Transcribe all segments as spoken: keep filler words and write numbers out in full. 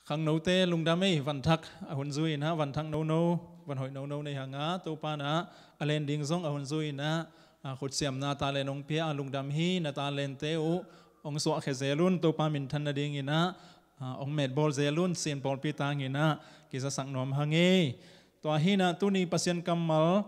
Khangnote lungdam ei, vanthak a hun zui inah, vanthak nono, van hoih nono nei hanga, Topa inah a len ding zong a hun zui inah, a, khutsiamna talent hong pia a, lungdam hi. Na talente uh hong suahkhia zel un, Topa minthan nading inah, a, hong metbawl zel un, sin pawlpi tang inah kizasak nuam hang ei. Tua hi inah tuni Pasian kammal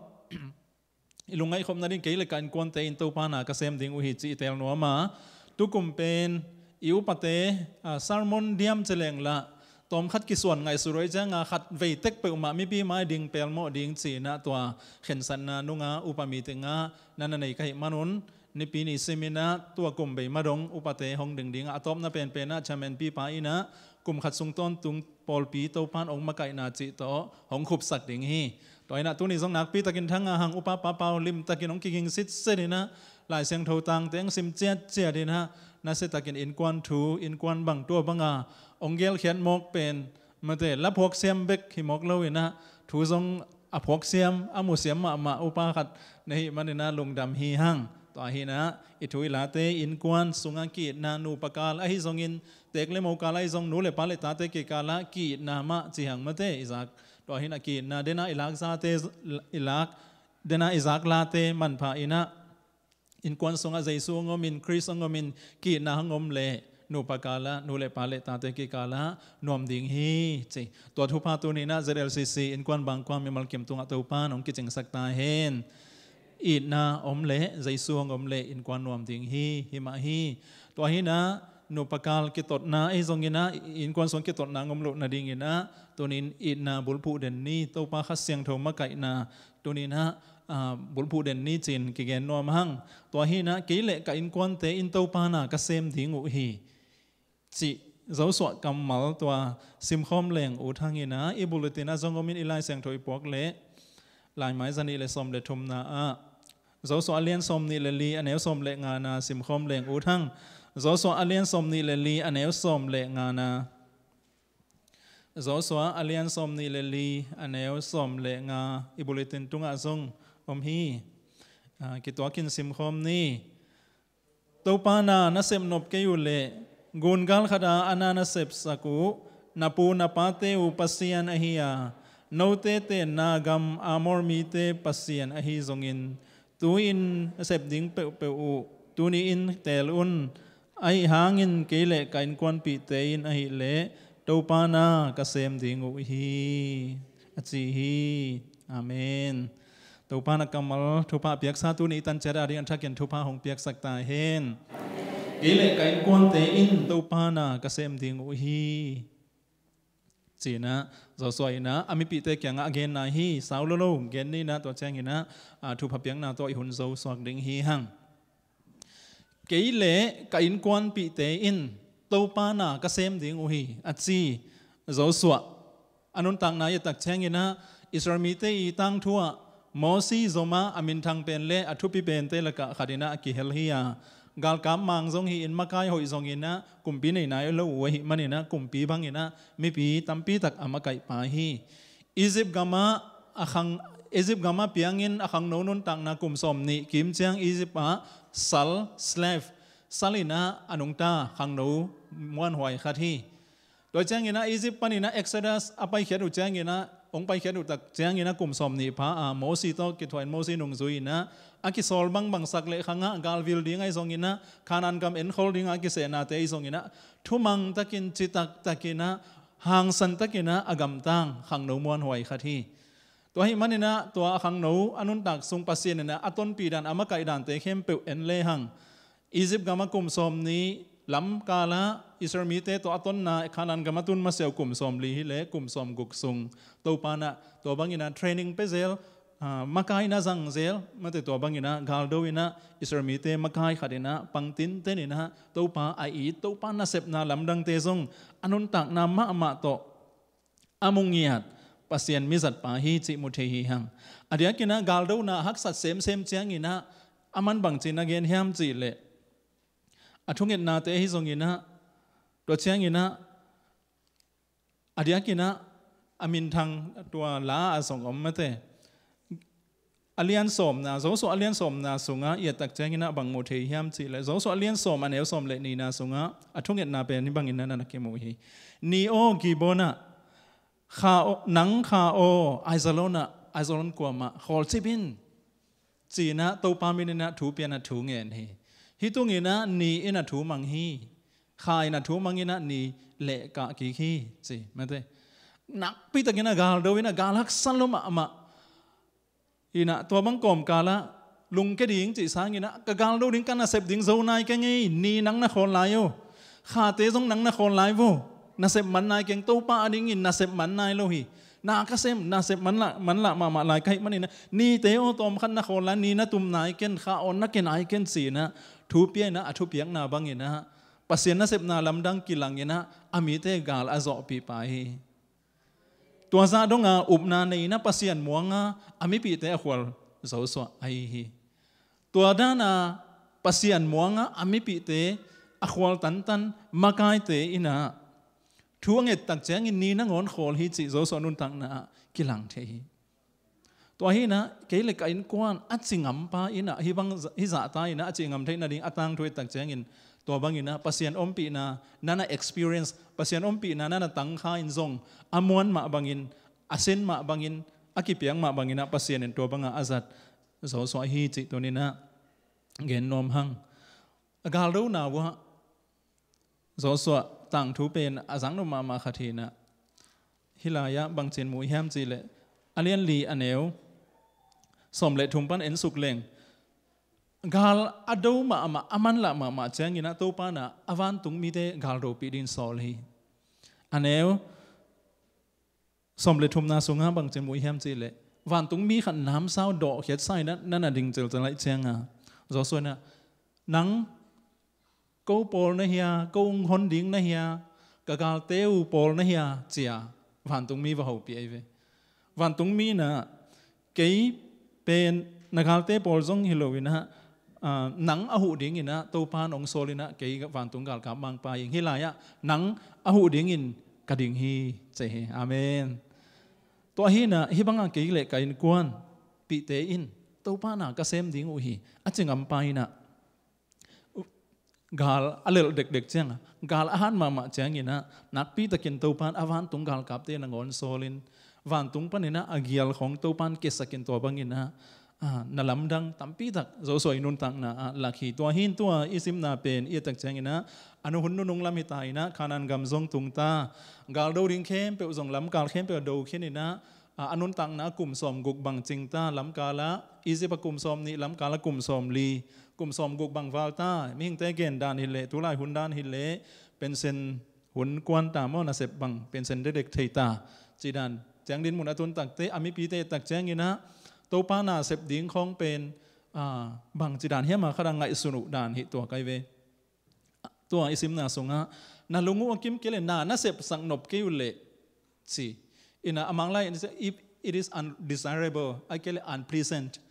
i lungngaihkhop nading, kei le ka innkuante in Topa na ka sem ding uh hi cih i teel nuam a, tukum pen i upate, a, sermon diam ci leng lah, tawmkhat kisuan ngaihsut uh ahih cianga khat vei tek peuhmah mipi mai ding pelmawh ding ci inah tua khensatna nunga upa meeting ah na na nei ka hih manun, Nipi ni sim inah tua kum bei ma dong upate hong ding dingah, a tawpna penpen ah chairman pipa inah kum khat sung tawntung pawlpi Topan hong makaihna cih tawh hong khupsak ding hi. Tua inah tuni zong nakpi takin thanga hang, upa Pa Pau limtakin hong kiging sitset inah, Lai Siangtho tangte hong sim ciatciat inah, nasia takin innkuan thu, innkuan bang tua banga hong gelkhiat mawk pen, mate, la phuaksiam bek hi mawk lo inah, thu zong a phuaksiam, a musiam mahmah upa khat na hih man inah lungdam hi hang. Tua hi inah i thu i late, innkuan sungah ki-itna, nupa kal ahi zongin, tek le mo kal ahi zong, nu le pa le tate kikal ah ki-itna mah ci hang, mate, i zak. Tua hi inah ki-itna, dena i lak zate, i lak, dena i zak late manpha inah, innkuan sungah Jesu hong omin, Khrist hong omin, ki-itna hong om leh nupa kal ah, nu le pa le tate kikal ah nuam ding hi, ci. Tua thupha tuni inah Z L C C innkuan bangkua mimal kim tungah Topan hong kicingsak ta hen. Itna om leh, Jesu hong om leh innkuan nuam ding hi, hi mah hi. Tua hi inah nupa kal kitotna ahi zong inah, innkuan sung kitotna hong om loh nading inah, tuni in itna bulphuh den ni, Topa Kha Siangtho makaihna tuni inah, a, bulphuh den ni ci-in kigen nuam hang. Tua hi inah kei le ka innkuante in Topa na ka sem ding uh hi cih Joshua kammal tua simkhawm leng ut hang inah, i bulletin ah zong omin, i Lai Siangtho i puak leh, Laimai za nih le sawm le thumna ah, Joshua a lian sawm nih le li, a neu sawm le ngana simkhawm leng ut hang. Joshua a lian sawm nih le li, a neu sawm le ngana. Joshua a lian sawm nih le li, a neu sawm le nga, i bulletin tungah zong om hi. A, kituakin simkhawm ni. Topa na na sepnop kei uh leh, gungal khat a a na na sepsak uh na pu na pate uh Pasian ahi a, note tenna gam Amor mite Pasian ahi zongin, tu-in na sep ding peuhpeuh uh tuni-in teel un. Ahi hangin kei le ka innkuanpihte in ahih leh Topa na ka sem ding uh hi, a ci hi. Amen. Topa na kammal thupha piaksa, tuni i tan ciat a ding a thakin thupha hong piaksak ta hen. Kei le ka innkuante in Topa na ka sem ding uh hi, ci inah Joshua inah a mipihte kiangah a genna hi. Sau lo lo gen ni inah, tua ciang inah, a, thupha piakna tawh i hun zo suak ding hi hang. Kei le ka innkuanpihte in Topa na ka sem ding uh hi, a ci Joshua. A nuntakna i et tak ciang inah, Israel mite i tangthu ah Mosi zom a, a minthang pen le a thupi pente lakah khat inah a kihel hi a, galkap mang zong hi-in, makai hoih zong inah, kumpi nei nai lo uh ahih man inah, kumpi bang inah mipi tampi tak a makaihpa hi. Egypt gamah a khang, Egypt gamah piangin a khangno nuntakna kum sawm nih kim ciang Egypt ah sal, slave, sal inah a nungta khangno muanhuai khat hi. Tua ciang inah Egypt pan inah Exodus a paikhiat uh ciang inah, hong paikhiat uh tak ciang inah kum sawm nih pha a, Mosi tawh kithuah in Mosi nungzui inah a kisawl bangbangsak leh khangah galvil ding ahi zong inah, Kanaan gam enkhol dingah a kisehnate ahi zong inah, thumang takin, citak tak inah, hangsan tak inah a gamtang khangno muanhuai khat hi. Tua ahih man inah tua a khangno a nuntak sung Pasian inah a tonpih dan, a makaih dante khempeuh en lehang, Egypt gamah kum sawm nih lam kalah Israel mite tawh a tonna Kanaan gamah tun masiah uh kum sawm li hi leh kum sawm guk sung Topa inah tua bang inah training pia zel, a, makai na zang zel, mate, tua bang inah galdo inah Israel mite makai khat inah pang tinten inah Topa a it, Topa nasepna lamdangte zong a nuntakna mahmah tawh a mu ngiat Pasian mizatpa hi cih mu thei hi hang. A diak inah galdona haksat semsem ciang inah a man bangci na gen hiam cih leh, a thungetnate ahi zong inah, tua ciang inah, a diak inah a minthang tua la a zong om, mate, a lian sawmna, Joshua a lian sawmna sungah i et tak ciangin ah bang mu thei hiam cih leh, Joshua a lian sawm a neu sawm le nihna sungah a thungetna pen hih bangin ah na kimu hi. Ni aw Gibeon ah, kha aw, nang kha aw Aijalon ah, Aijalon kuamah khawlcip in, ci-in ah Topa min in ah thu pia in ah thu ngen hi. Hih tungin ah ni in ah thu mang hi. Kha in ah thu mang in ah ni lehkah kik hi, ci. Mate, nakpi takin ah gal do in ah, gal haksa lua mahmah in ah, tua bang kawmkal ah lungke ding cih sangin ah, ka gal do ding, ka nasep ding zo nai keng ei, ni nang na khawl lai uh, khate zong nang na khawl lai uh, nasep man nai keng, Topa adingin nasep man nai lo hi. Na ka sem, nasep man lah, man lah mahmah lai ka hih manin ah, nite aw tawm khat na khawl lai, ni na tum nai ken, kha aw na ke nai ken, ci-in ah thu pia in ah, a thupiakna bangin ah Pasian nasepna lamdang kilang in ah, a mite gal a zawhpih pah hi. Tua zah dong a upna nei in ah Pasian muang a, a mipihte a khual Joshua ahi hi. Tua dan a Pasian muang a, a mipihte a khual tantan makaite in ah thu a nget tak ciangin ni nangawn khawl hi cih Joshua nuntakna ah kilang thei hi. Tua hi in ah, kei le ka innkuan a ci ngampa in ah, hih bang, hih zahta in ah a cih ngam theih nading a tangthu i et tak ciangin, tua bangin ah Pasian ompihna na na experience, Pasian ompihna na na tangkha in zong, a muan mah bangin, a sin mah bangin, a kipiak mah bangin ah Pasian in tua bangah a zat Joshua hi cih tuni-in ah gen nuam hang. A galdona uh ah Joshua tangthu pen a zaknop mahmah khat hi in ah, hih lai-ah bangci in mu hiam cih leh, a lian li a neu sawm le thum pan en suk leng, gal a do mahmah, a manlah mahmah ciangin ah Topa in ah a vantung mite galdopih dingin sawl hi. A neu sawm le thumna sungah bangci in mu hiam cih leh, vantung mi khat namsau dawhkhiatsa in ah na na ding celcel ahih ciangin, Joshua in ah, nang ko pawl na hia, ko hong hon ding na hia, ka galte uh pawl na hia, ci-a vantung mi va hopih ahi ve. Vantung mi in ah, kei pen na galte pawl zong hi lo in ah, aa, nang a huh dingin ah Topa in hong sawl in ah, kei vantung galkap mangpa hi ing, hih lai-ah nang a huh dingin ka ding hi, ci hi. Amen. Tua hi in ah, hih bangah kei le ka innkuanpihte in Topa na ka sem ding uh hi, a ci ngampa in ah, gal a lelh dekdek ciangin, gal a hat mahmah ciangin ah, nakpi takin Topa in a vantung galkapte nangawn sawlin, vantung panin ah a gial khong Topa in kiasakin, tua bangin ah, aa, na lamdang tampi tak Joshua i nuntakna ah lak hi. Tua hi in tua i simna pen i et tak ciangin ah, a nu hun nunung lam hi ta in ah, Kanaan gam zong tung ta, gal do ding khempeuh zong lamkal khempeuh a do khin in ah, a, a nuntakna kum sawmguk bang cing ta, lamkal ah Egypt ah kum sawmnih, lamkal ah kum sawmli, kum sawmguk bang val ta, mihingte gen dan hi leh, tulai hun dan hi leh, pension hun kuan ta maw, nasep bang pension dekdek thei ta, cih dan ciang dinmun a tun takteh, a mipite et tak ciangin ah, Topa na sep ding khawng pen, a, bangci dan hiam a khat a ngaihsun uh dan hi tua kai ve. Tua i simna sungah, na lung uh a kim kei leh na na sepsak nop kei uh leh, ci. In ah a Mang lai in, if it is undesirable, ahih kei leh unpleasant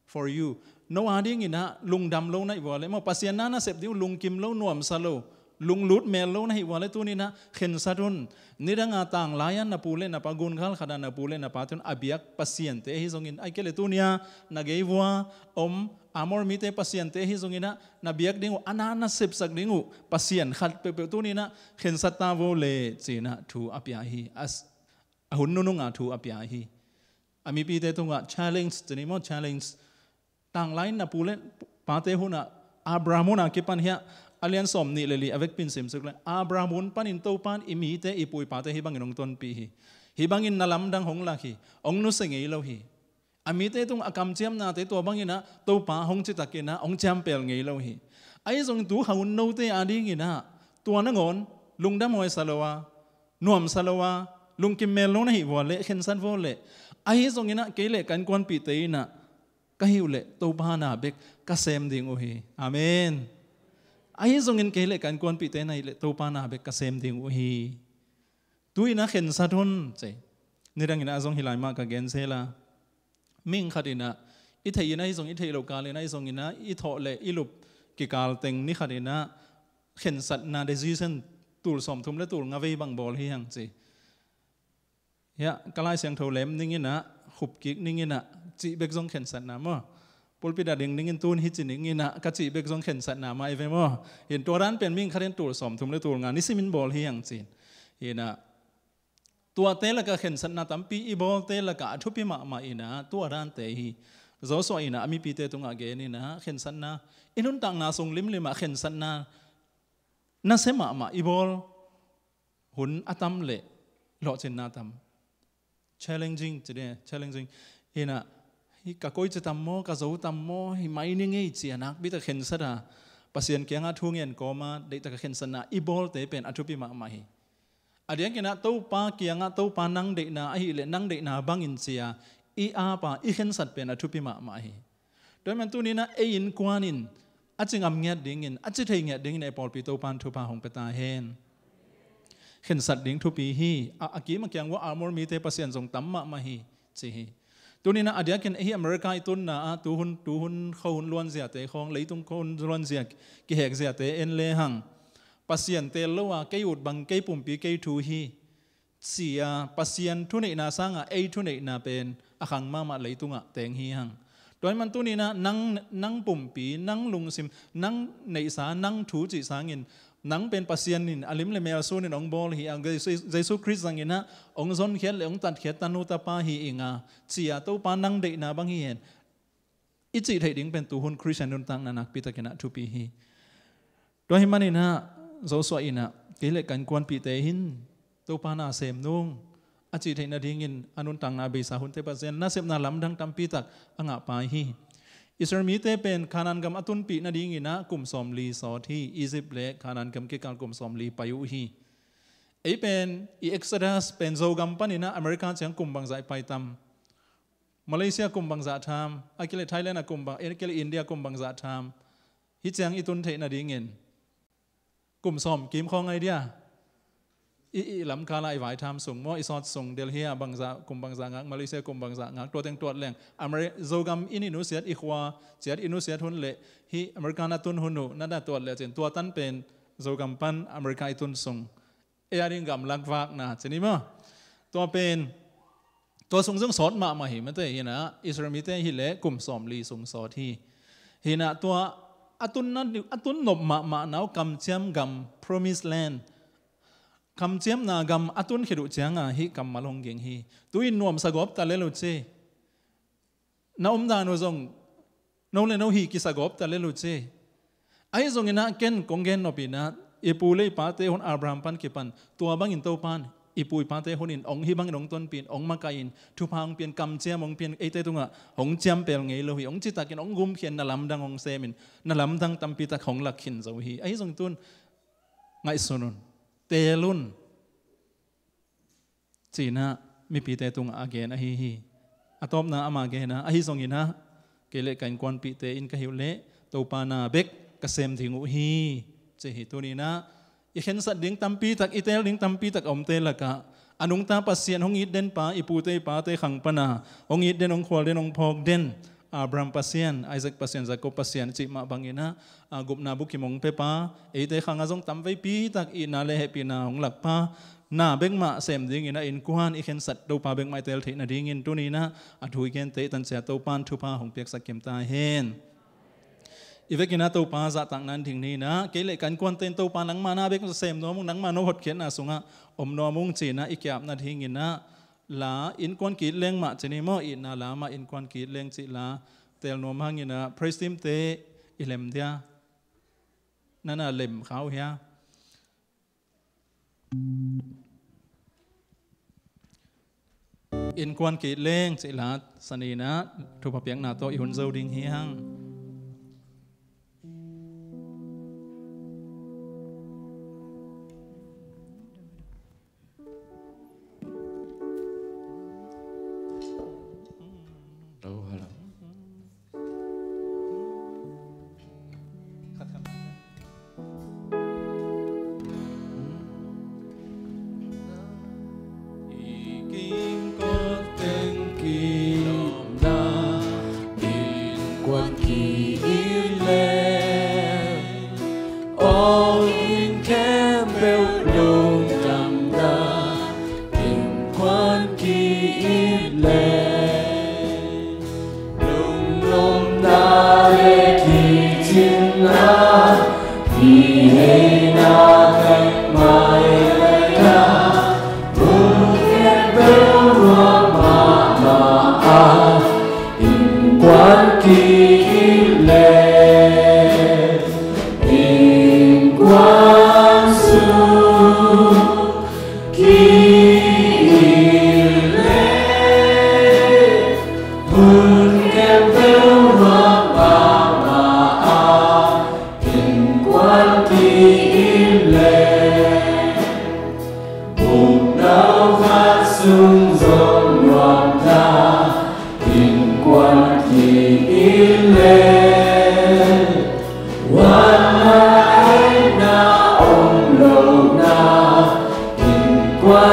for you, no adingin ah lungdam lo na hih uh a leh maw, Pasian na na sep ding uh lungkim lo, nuamsa lo, lunglut mel lo na hih uh a leh tuni-in ah khensat un. Nidang a tanglai-a na pu le na pa, gungal khat a na pu le na pate un a biak pasiante ahi zongin, ahih kei leh tuni-a na gei uh a om Amor mite pasiante ahi zongin ah, na biak ding uh, a na na sepsak ding uh pasian khat peuhpeuh tuni-in ah khensat ta vo leh, ci-in ah thu a pia hi. A s-, a hun nunung a thu a pia hi. A mipite tungah challenge, ci ni maw, challenge. Tanglai-in na pu le pate hun ah, Abraham hun a kipan hiah, a lian sawmnih le li a vekpi-in simsuk leh, Abraham hun panin Topa in i mite, i pu i pate hih bangin hong tonpih hi. Hih bangin na lamdang hong lak hi. Hong nusia ngei lo hi. A mite tung a kamciamnate tua bangin ah Topa hong citakin ah hong ciampel ngei lo hi. Ahi zongin tu kha hun note adingin ah tua nangawn lungdam huai sa lo a, nuamsa lo a, lungkim mel lo na hih uh a leh, khensat vo leh, ahi zongin ah kei le ka innkuanpihte in ah ka hih uh leh Topa na bek ka sem ding uh hi. Amen. Ahi zongin kei le ka innkuanpihte in ah hih leh Topa na bek ka sem ding uh hi. Tu-in ah khensat un, ci. Nidangin ah zong hih lai mah ka gen sela. Mihing khat in ah, i theih in ahi zong, i theih loh kal in ahi zongin ah, i thawh le i lup kikal teng ni khat in ah khensatna decision tul sawmthum le tul nga vei bang bawl hi hang, ci. Hiah, ka Lai Siangtho lem ning in ah, khup kik ning in ah, cih bek zong khensatna maw? Pulpit ah ding dingin tun hi ci ning inah ka cih bek zong khensatna mah i ve maw? Hin tua dan pen mihing khat in tul sawmthum le tul nga nisimin bawl hi hang cin. Hinah tuate lakah khensatna tampi i bawlte lakah a thupi mahmah inah tua dante hi. Joshua inah a mipite tungah gen inah khensatna i nuntakna sung limlimah khensatna nasia mahmah i bawl hun a tam le lawhcinna tam. Challenging today, challenging. Inah hi ka koici tam maw, ka zo tam maw, hi mai ni ngei cia nakpi tak khensat a Pasian kiangah thu ngen kawma deihtak a khensatna i bawlte pen a thupi mahmah hi. A diakinah Topa kiangah Topa nang deihna ahih leh nang deihna bangin cia i apa i khensat pen a thupi mahmah hi. Tua hi man tuninah ei innkuan in a ci ngam ngiat dingin a ci thei ngiat dingin ei pawlpi Topan thupha hong pia ta hen. Khensat ding thupi hi. A, a kim a kiang vua armor mite Pasian zong tam mahmah hi ci hi. Tuninah a diakin ei America i tunna ah tuhun, tuhun khuahun luanziate khawng leitung khuahun luanzia kihek ziate en lehang Pasian teel lo a kei ut bang kei pumpi kei thu hi. Cia Pasian thuneihna sangah ei thuneihna pen a khang mahmah leitungah teng hi hang. Tua hi man tuninah nang, nang pumpi, nang lungsim, nang neihsa, nang thu cih sangin nang pen Pasian in a lim le mel sunin hong bawl hi a, Jesu, Jesu Khrist zanginah hong zonkhiat le hong tatkhiat tanu tapa hi inga cia Topa nang deihna bang hi hen. I cih theih ding pen tuhun Khristian nuntakna nakpi takinah thupi hi. Tua hi maninah Joshua inah kei le ka innkuanpihte hin Topa na sem nung a cih theih nadingin a nuntakna beisa hunte Pasian nasepna lamdang tampi tak a ngah pai hi. Israel mite pen Kanaan gam a tunpih nadinginah kum sawmli sawt hi. Egypt le Kanaan gam kikal kum sawmli pai uh hi. Ei pen i Exodus pen Zogam paninah America ciang kum bangzah i pai tam? Malaysia kum bangzah tham, a kile Thailand a kum bang, a kile India kum bangzah tham? Hi ciang i tun theih nadingin kum sawm kim khawng ngai dia. I, i lamkal ah i vai tham sung maw, i sawt sung, Delhi ah bangzah, kum bangzah ngak, Malaysia kum bangzah ngak, tua teng tuat leng Ameri-, Zogam in i nusiat, i khua ciat i nusiat hun le hi America na tun hun uh na na tuat le cin tua tan pen Zogam pan America i tun sung. Ei a ding gamlak vakna ci ni maw? Tua pen tua sung zong sawt mahmah hi mate hinah Israel mite hileh kum sawmli sung sawt hi. Hinah tua a tun na, a tun nop mahmahna uh kamciam gam, promised land, kamciamna gam a tun khit uh cianga hih kammal hong ging hi. Tu-in nuamsa gawp ta lel uh ci. Na omdan uh zong no le no hi kisa gawp ta lel uh ci. Ahi zonginah ken kong gen nopinah i pu le i pate hun Abraham pan kipan tua bangin Topan i pu i pate hunin ong hih bangin ong tonpin ong makaihin thupha ong pian kamciam ong pian eite tungah hong ciampel ngei lo hi. Ong citakin ong gumkhian na lamdang ong semin na lamdang tampitak hong lak khin zo hi. Ahi zong tun ngaihsun un, teel un. Cinah mipite tungah a gen ahi hi. A tawpna ama genah ahi zonginah kei le ka innkuanpihte in ka hi uh leh Topa na bek ka sem ding uh hi. Ci hi tuninah i khensat ding tampitak, i teel ding tampitak a omte lakah a nungta Pasian hong it denpa, i pute i pate khang pana hong it den, hong khual den, hong phawk den Abraham Pasian, Isaac Pasian, Jacob Pasian cih mah banginah a gupna bukim hong pepa, eite khangah zong tamveipitak itna le hehpihna hong lakpa, na bekmah sem dinginah innkuan i khensat Topa bekmah i teel theih nadingin tuninah a thu i gente i tancia Topan thupha hong piaksak kimta hen. I vekinah Topa zahtakna in ding ninah kei le ka innkuante in Topa nangmah na bek sem nuam ung, nangmah no hotkhiatna sungah om nuam ung cinah i kiapna dinginah la innkuan ki-it leng mah ci ni maw, itna la mah innkuan ki-it leng cih la teel nuam hanginah praise team-te i lem dia. Nana lem kha uh hia? Innkuan ki-it leng cih la saninah thupha piakna tawh i hun zo ding hi hang.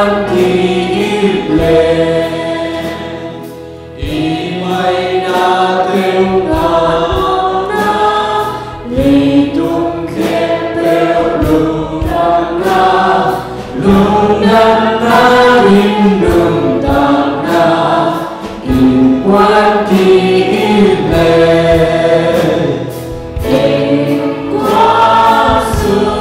Ki-it leh i maina teng tawh na, leitung khempeuh lungdamna, lungdamna in nuntakna, innkuan ki-it leh, innkuan sung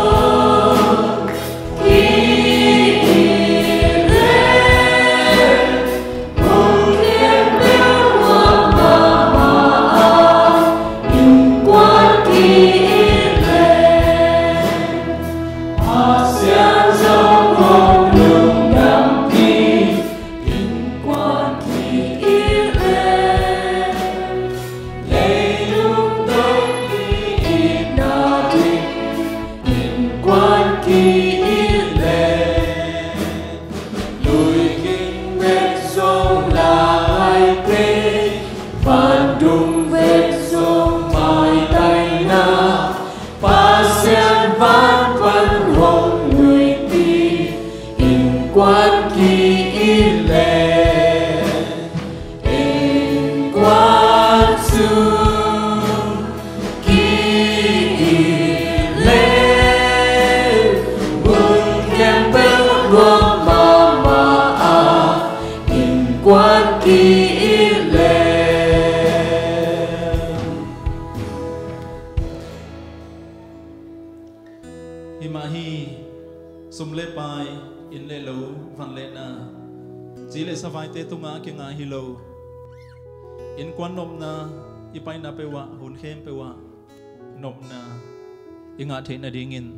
Leilung tawh ki-itna ding innkuan ki-it leh, lui ging bek zong laite, van dung bek zong maitaina, Pasian van pan hong luipi innkuan ki-it leh, innkuan sung ki-it leh, mun khempeuh nuam mahmah a, innkuan ki-it leh. Hi mah hi, sum le pai, inn le lo, van le na, zi le savaite tungah a kingah hi lo. Innkuan nopna i paina peuh ah, hun khempeuh ah nopna i ngah theih nadingin,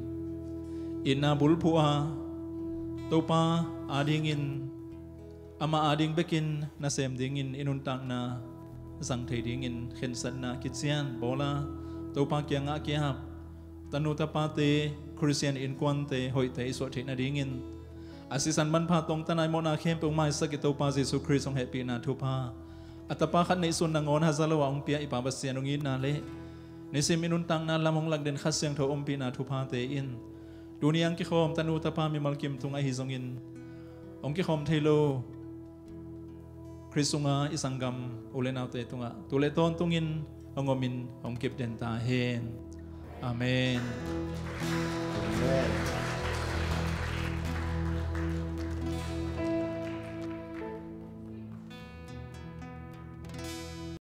itna bulphuh a, Topa adingin, amah ading bekin nasem dingin i nuntakna zang thei dingin khensatna kician bawl a, Topa kiangah kiap, tanu tapate, Khristian innkuante hoihte i suah theih nadingin, a sisan manpha tawngta nai mawhna khempeuh maisak i Topa Jesuh Khrist hong hehpihna thupha, a Tapa khat neihsun nangawn haza lo a hong pia i Pa Pasian hong itna le nisim i nuntakna lam hong lakden Kha Siangtho ompihna thuphate in, tuni a hong kikhawm tanu tapa mimal kim tung ahi zongin, hong kikhawm thei lo Khrist sunga i sanggam u le naute tungah tu le tawntungin hong omin hong kipden ta hen. Amen.